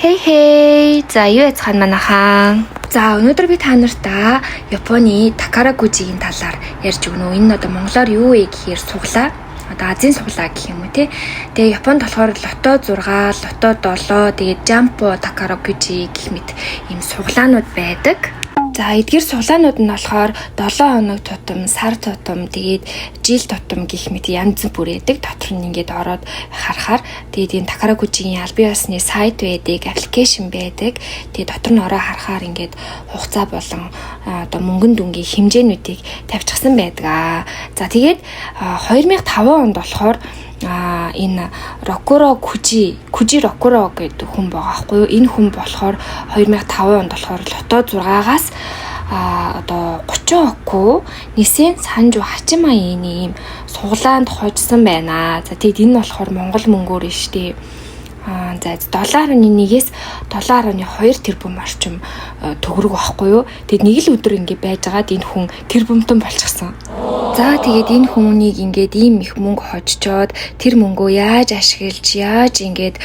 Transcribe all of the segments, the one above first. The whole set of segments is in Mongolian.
Hey hey. За, юу яцхан манайхан. За, өнөөдөр би та нартаа Японы такаракужигийн талаар ярьж өгнө. Энэ нь одоо монголоор юу вэ гэхээр сугалаа. Одоо Азийн сугалаа гэх юм уу, те. Тэгээ Японд болохоор лото 6, лото 7, тэгээд жампо такаракужи гэх мэт ийм сугалаанууд байдаг. За, эдгээр сугалаанууд нь болохоор 7 хоног тутам, сар тутам, тэгээд жил тутам гэх мэт янз бүр байдаг. Дотор нь ингээд ороод харахаар, тэгээд энэ такаракужигийн албан ёсны сайт байдаг, application байдаг. Тэгээд дотор нь ороо харахаар ингээд хугацаа болон одоо мөнгөн дүнгийн хэмжээнүүдийг тавьчихсан байдаг аа. За, тэгээд 2005 онд болохоор энэ Рокуро Кужи, Кужи Рокуро гэдэг хүн байгаа байхгүй юу? Энэ хүн болохоор 2005 онд болохоор лото 6-аас одоо 30 оку 二千 38 万 йений ийм сугалаанд хожсон байна. За, тэгэд энэ нь болохоор монгол мөнгөөр нь штэ. За, 7.1-ээс 7.2 тэрбум орчим төгрөг байхгүй юу? Тэгээд нэг л өдөр ингэ байжгаад энэ хүн тэрбумтан болчихсон. За, тэгээд энэ хүмүүнийг ингээд ийм их мөнгө хожчоод тэр мөнгөө яаж ашиглаж, яаж ингээд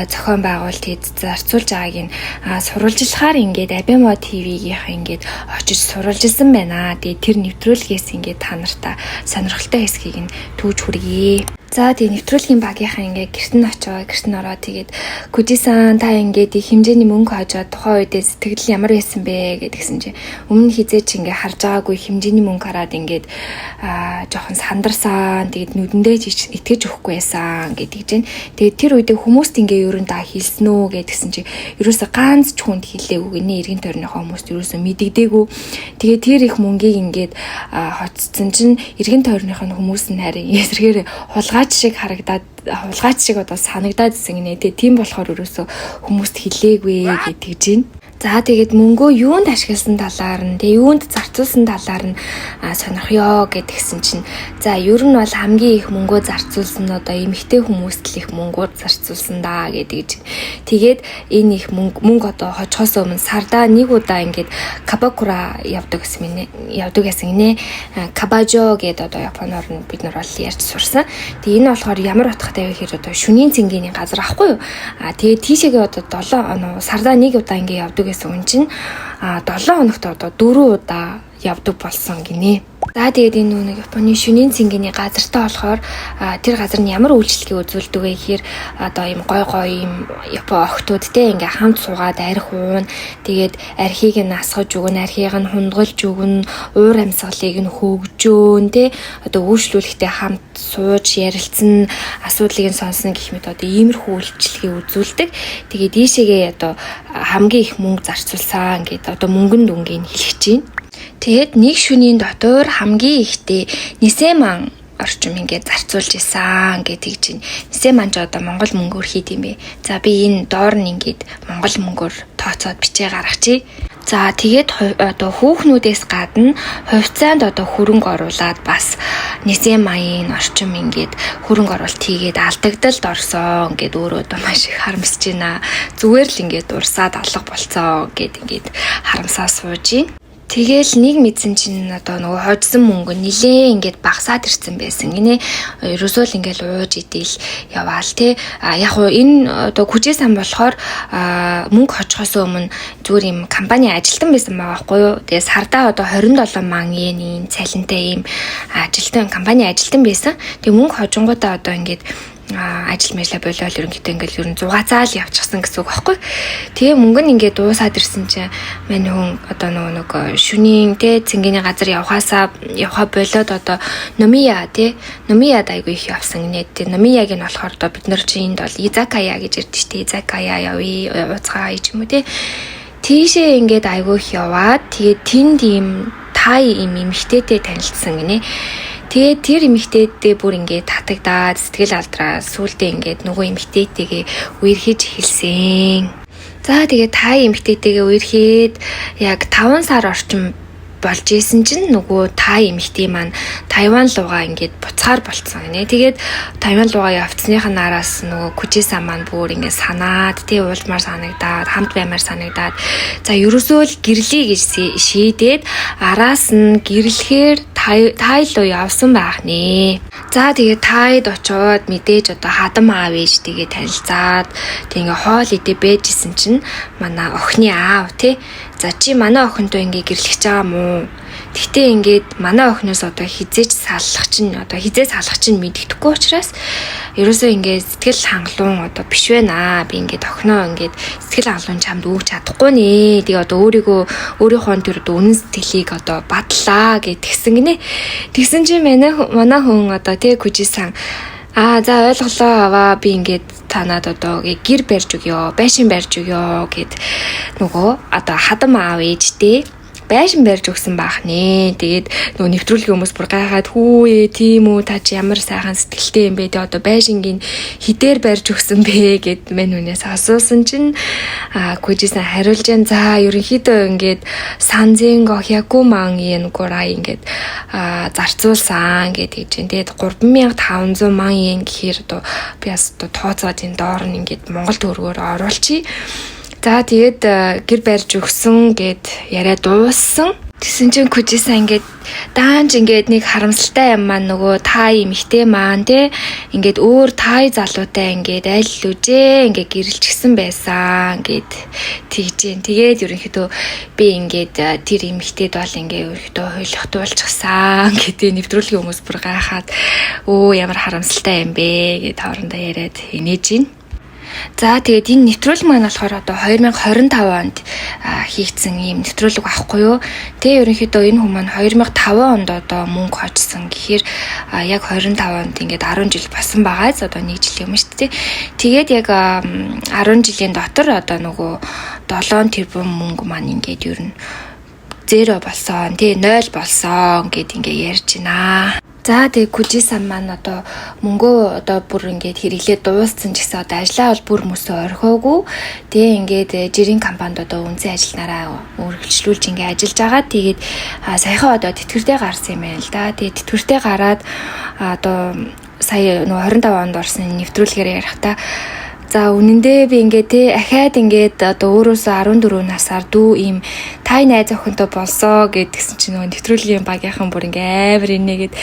зохион байгуулалт хийж зарцуулж байгааг нь сурвалжлахаар ингээд Abema TV-гийнх ингээд очиж сурвалжилсан байна. Тэгээд тэр нэвтрүүлгээс ингээд та нартаа сонирхолтой хэсгийг нь түгж хүргэе. За, тэгээ нэвтрүүлгийн багийнхаа ингээ гэрт нь очоо, гэрт нь ороо, тэгээд "Кужисан, та ингээд их хэмжээний мөнгө хожоод тухайн үедээ сэтгэл ямар байсан бэ?" гэдгсэн чинь өмнө хэзээ ч ингээ харж байгаагүй хэмжээний мөнгө хараад ингээд жоохон сандарсан, тэгээд нүдэндээ ч итгэж өгөхгүй байсан гэдэг чинь. Тэгээд тэр үедээ хүмүүст ингээ ерөн та хэлсэн үү гэдгсэн чинь ерөөсө ганц ч хүнд хэлээгүй гинэ, эргэн тойрныхоо хүмүүст ерөөсө мэдэгдээгүй. Тэгээд тэр их мөнгийг ингээд хоцсон чинь эргэн тойрных нь хүмүүс нь харин эсрэгээр хулгайч шиг харагдаад, хулгайч шиг одоо санагдаад исэн гинэ. Тэгээ тийм болохоор ерөөсө хүмүүст хэлээгүй гэдэг чинь. За, тэгээд мөнгөө юунд ашигласан талаар нь, тэгээ юунд зарцуулсан талаар нь сонирхъё гэдгсэн чинь, за, ер нь бол хамгийн их мөнгөө зарцуулсан нь одоо эмэгтэй хүмүүст л их мөнгөө зарцуулсан да гэдэг чинь. Тэгээд энэ их мөнгө одоо хожихоос өмнө сардаа нэг удаа ингээд кабакура явдаг гэсэн минь, явдаг гэсэн гинэ. Кабажо гэдэг одоо японоор нь бид нар бол ярьж сурсан. Тэгээ энэ болохоор ямар утгатай вэ гэхээр одоо шүнийн цэнгэний газар ахгүй юу? Тэгээд тийшээгээ одоо 7 сардаа нэг удаа ингээд явдаг гэсэн үн чинь 7 хоногт одоо 4 удаа явдаг болсон гинэ. За, тэгээд энэ нэг Японы шүнийн цэнгэний газартай болохоор тэр газар нь ямар үйлчлэгийг үзүүлдэг вэ гэхээр одоо ийм гой гой ийм Япон охтууд те ингээ хамт суугаад арх уун, тэгээд архийг нь асгаж өгнө, архийг нь хундгалж өгнө, уур амьсгалыг нь хөгжөөн те, одоо үйлчлүүлэхдээ хамт сууж ярилцсан, асуудлыг нь сонсно гэх мэт одоо иймэрхүү үйлчлэгийг үзүүлдэг. Тэгээд ийшээгээ одоо хамгийн их мөнгө зарцуулсан гэдэг одоо мөнгөн дүнгийг хэлэх чинь. Тэгээд нэг шөнийн дотор хамгийн ихтэй 二千万 орчим ингээд зарцуулж исэн гэдэг чинь. 二千万 ч одоо монгол мөнгөөр хэд юм бэ? За, би энэ доор нь ингээд монгол мөнгөөр тооцоод бичээ гаргачих. За, тэгээд одоо хүүхнүүдээс гадна хувьцаанд одоо хөрөнгө оруулаад бас 二千万 ын орчим ингээд хөрөнгө оруулалт хийгээд алдагдалд орсон гэд өөрөө одоо маш их харамсаж байна. Зүгээр л ингээд урсаад алга болцоо гэд ингээд харамсаа сууж байна. Тэгээл нэг мэдсэн чинь одоо нөгөө хожсон мөнгө нилээ ингээд багасаад ирсэн байсан гинэ. Ерөөсөө л ингээд ууж идэл яваал те. А яг уу энэ одоо Күжээсан болохоор мөнгө хожихоос өмнө зүгээр юм компани ажилтан байсан байгаа байхгүй юу. Тэгээ сардаа одоо 27 ман йений цалинтай ийм ажилтан, компани ажилтан байсан. Тэгээ мөнгө хожингуудаа одоо ингээд ажил мэжлээ болоод ерөнхийдөө ингээл ер нь зугаацаа л явчихсан гэсэн үг байхгүй. Тэгээ мөнгө нь ингээд дуусаад ирсэн чинь мань хүн одоо нөгөө нэг шүнийн те цэнгэний газар явхаасаа явхаа болоод одоо 飲み屋 те, 飲み屋-д айгу их явсан гинэ. Тэ 飲み屋-г нь болохоор одоо бид нар чи энд бол изакая гэж ярьдэн штэ. Изакая явъя, ууцгаа ч юм уу те. Тийшээ ингээд айгу их яваад, тэгээд тэнд ийм тай ийм эмэгтэйтэй танилцсан гинэ. Тэгээд тэр эмэгтэйдээ бүр ингээд татагдаад, сэтгэл алдраа, сүулдэ ингээд нөгөө эмэгтэйтэйгээ үерхэж эхэлсэн. За, тэгээд тай эмэгтэйтэйгээ үерхэд яг 5 сар орчим болж исэн чинь нөгөө тай эмэгтэй маань Тайван руугаа ингээд буцахаар болцсон гинэ. Тэгээд Тайван руугаа явцсных нь араас нөгөө Күжисан маань бүр ингээд санаад тий уулзмаар санагдаад, хамт баймаар санагдаад, за, ерөөсөө л гэрлэе гэж шийдээд араас нь гэрлэхээр Тай руу явсан байх нэ. За, тэгээд Тайд очиод мэдээж одоо хадам аав ээжтэйгээ танилцаад, тэг ингээ хоол идэ бэжсэн чинь манай охины аав те, "За, чи манай охинтой ингээ гэрлэж байгаа мó? Гэхдээ ингээд манай охиноос одоо хизээж саллах чинь, одоо хизээ салах чинь мэддэхгүй учраас ерөөсөө ингээд сэтгэл хангалуун одоо биш байна. Би ингээд охиноо ингээд сэтгэл хангалуун чамд өгч чадахгүй нэ. Тэгээ одоо өөрийгөө, өөрийнхөө тэр одоо үнэн сэтгэлийг одоо бадлаа" гэж тэгсэн гинэ. Тэгсэн чинь манай хүн одоо тэг Күжисан "Аа, за, ойлголоо, аваа, би ингээд танад одоо гэр барьж өгөө, байшин барьж өгөө" гэд нөгөө одоо хадам аав ээжтэй байшин барьж өгсөн баах нэ. Тэгээд нөгөө нэвтрүүлгийн хүмүүс бүр гайхаад, "Хүү ээ, тийм үү, та чи ямар сайхан сэтгэлтэй юм бэ? Тэгээ одоо байшингийн хідээр барьж өгсөн бэ?" гэд мань хүнээс асуусан чинь Күжисэн хариулж जैन, за, ерөнхийдөө ингээд 3500万 йен ぐらい ингээд зарцуулсан гэдэг чинь. Тэгээд 3500 ман йен гэхээр одоо би бас одоо тооцоод энэ доор нь ингээд Монгол төгрөгөөр оруулчих. За, тэгээд гэр барьж өгсөн гэд яриа дууссан. Тэгсэн чинь Күжисан ингээд даанч ингээд нэг харамсалтай юм маань нөгөө тай эмэгтэй маань те ингээд өөр тай залуутай ингээд айл лүжээ ингээд гэрэлчихсэн байсан гэд тэгж гин. Тэгээд ерөнхийдөө би ингээд тэр эмэгтэйд бол ингээд ерөнхийдөө хуйлахтуулчихсан гэдэг нэвтрүүлгийн хүмүүс бүр гайхаад, "Өө, ямар харамсалтай юм бэ" гэд хоорондоо яриад инээж гин. За, тэгээд энэ нэвтрүүлэг маань болохоор одоо 2025 онд хийгдсэн ийм нэвтрүүлэг байхгүй юу. Тэгээ ерөнхийдөө энэ хүн маань 2005 онд одоо мөнгө хожсон гэхээр яг 25 онд ингээд 10 жил болсон байгаа. Одоо нэг жил юм шүү дээ. Тэгээд яг 10 жилийн дотор одоо нөгөө 7 тэрбум мөнгө маань ингээд ер нь 0 болсон, тий, 0 болсон гэд ингээ ярьж байна. За, тэгээ Күжисан маань одоо мөнгөө одоо бүр ингээд хэрэглээ дууссан ч гэсэн одоо ажлаа бол бүр мөсөө орхиогүй. Тэгээ ингээд жирийн компанид одоо үндсэн ажилнараа үргэлжлүүлж ингээд ажиллаж байгаа. Тэгээд саяхан одоо тэтгэвртэй гарсан юм байна л да. Тэгээд тэтгэвртэй гараад одоо сая нөгөө 25 онд орсон нэвтрүүлгээр ярихдаа, "За, үнэндээ би ингээд те ахаад ингээд одоо өөрөөсөө 14 насаар дүү ийм тай найз охинтой болсоо" гэдгсэн чинь нөгөө нэвтрүүлгийн багийнхан бүр ингээ амар инээгээд,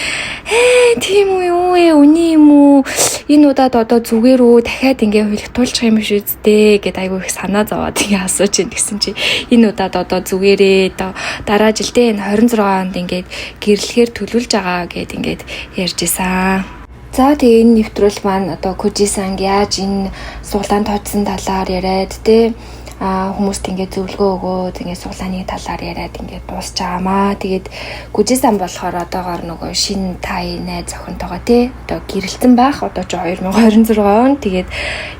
"Ээ, тийм үү, юу ээ, үний юм уу, энэ удаад одоо зүгээр үү, дахиад ингээ хуйлахтуулчих юм биш үсттэй" гэд айгүй их санаа зовоод ингээ асууж ин. Тэгсэн чи энэ удаад одоо зүгээрээ, одоо дараа жилдээ энэ 26 онд ингээд гэрлэхээр төлөвлөж байгаа гэд ингээд ярьж исэн. За, тэгээ энэ нэвтрүүлэг маань одоо Күжисан яаж энэ сугалаанд хожсон талаар яриад те хүмүүст ингээд зөвлөгөө өгөөд, ингээд сугалааны талаар яриад ингээд дуусч байгаамаа. Тэгээд Күжисан болохоор одоогоор нөгөө шинэ тай найз охинтойгоо те одоо гэрэлтэн байх. Одоо ч 2026 он. Тэгээд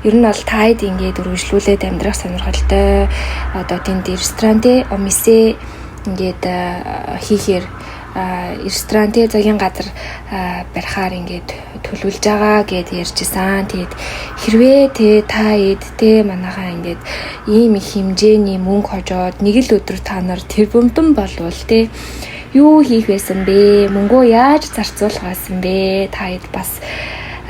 ер нь бол тайд ингээд үргэлжлүүлээд амьдрах сонирхолтой. Одоо тэнд ресторан те, お店 ингээд хийхээр, ресторан те, зогийн газар барихаар ингээд төлөвлөж байгаа гэд ярьж исэн. Тэгээд хэрвээ те та эд те манайхаа ингээд ийм их хэмжээний мөнгө хожоод нэг л өдөр та нар тэрбумтан болвол те юу хийх байсан бэ? Мөнгөө яаж зарцуулах байсан бэ? Та хэд бас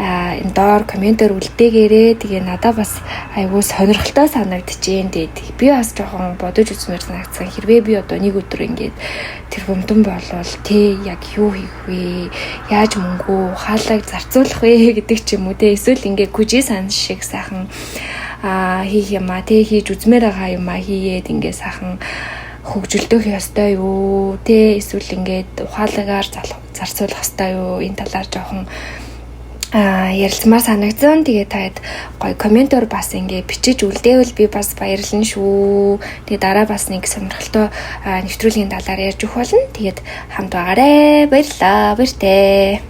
энэ доор комментээр үлдээгээрээ. Тэгээ надаа бас айгүй сонирхолтой санагдчихээн. Тэгээд би бас жоохон бодож үзмээр санагдсан. Хэрвээ би одоо нэг өдөр ингээд тэрбумтан болвол те яг юу хийх вэ? Яаж мөнгөө ухаалаг зарцуулах вэ гэдэг ч юм уу те. Эсвэл ингээд Күжисан шиг сайхан хийх юм а те, хийж үзмээр байгаа юм а хийгээд ингээд сайхан хөгжилдөх ёстой юу те, эсвэл ингээд ухаалгаар зарцуулах ёстой юу, энэ талаар жоохон ярилцмаар санагдсан. Тэгээ таад гоё комментоор бас ингээ бичиж үлдээвэл би бас баярлана шүү. Тэгээ дараа бас нэг сонирхолтой нэвтрүүлгийн талаар ярьж өгөх болно. Тэгээд хамт байгаарэ. Баярлалаа. Баяртай.